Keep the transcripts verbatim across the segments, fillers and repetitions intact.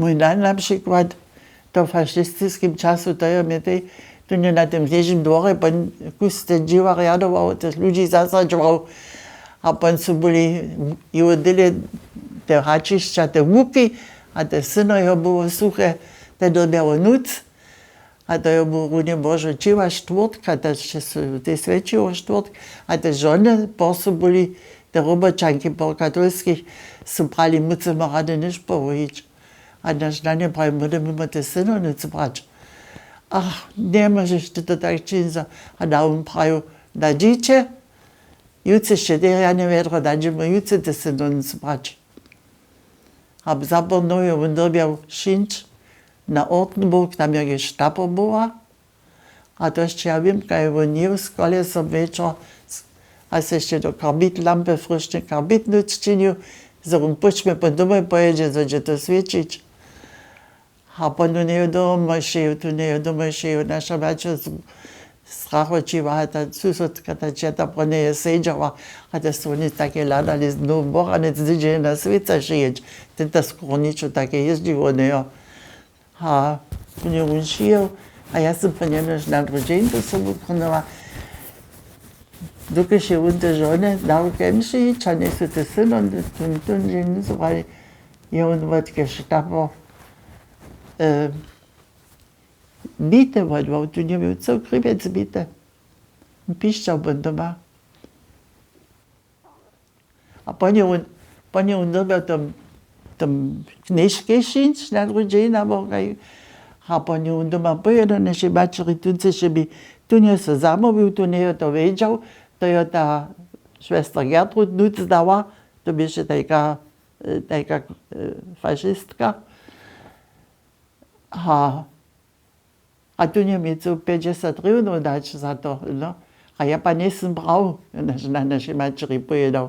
Mój nan na přikład to w fašistiskim času, to je mje tej tu na tym knježim dworje pon kus te dźiwa rjadował, tych ludźi zasadźował. A pon su byli jeho dyle te hačišća, te łuki, a te syno jeho było suche, te dyrbjało nuc. A to je był runje Bože ćěła štwórtka, to će su tej swjećiło štwórtk, a te žony posu byli, te roboćanki po katolskich su prali, mucymy rady něš poruhić. A naš na nje praji, móhdy mimo te syno nic brać. Ach, njemóžeš ty to tak činić. A da wón prajił, da dźiće, jutře sće derjane wjedro, da dźěmy jutře te syno nic brać. A zaporno je wón dyrbjał šińć na Ortenburg, tam je Gestapo była. A to sće ja wěm, kaj wón jěł z kolesom wječor, a se sće do karbitlampy fryšny karbitnut činił, zo wón pójčmy pon domoj pojědźe, zo dźe to swěćić. A pon tu njejo domoj šeju, tu njejo domoj šeju, naša maćer strachoćiła, a ta susodka, ta ćeta po njeje sedźała, a te su woni take hladali, no boranec, hdźe je na swěca šejeć, ten ta skoro ničo take jězdźiło njejo. A tu nje wón šijał, a ja sym po njem na druhi dźeń to sobu krunała. Dokelž je wón te žone dał kemši, ča njejsu te syno, tón, tón dźeń zbrali, je wón wot Gestapo, e, bite wotwał, tu njeměł cył Krjewjec bite. Pišćał bón doma. A pon je wón, pon je wón dyrbjał tom, tom knježkej šińć na druhi dźeń, abo kaj. A pon je wón doma pojědał našej maćeri, tón sće bi, tón je so zamołwił, tón je to wědźał, to je ta šwester Gertrud nuc dała, to běše tajka, e, tajka, e, fašistka. A A tu nje měł pjećdźesat hrywnjow dać za to, no. A ja pa njejsym brał, na, na našej maćeri pojědał.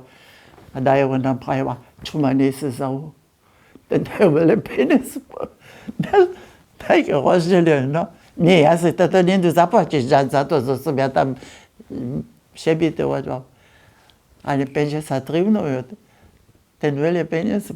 A da je wona prajiła, čuma njejsy wzał. Ten to je wjele pjenjez. Tajke rozdźěle, no. Ně, ja sej to, to njejdu zapłaćić za, za to, zo sym ja tam, mm, přebity wotwał. Ale pjećdźesat hrywnjow, jo, ten wjele pjenjez.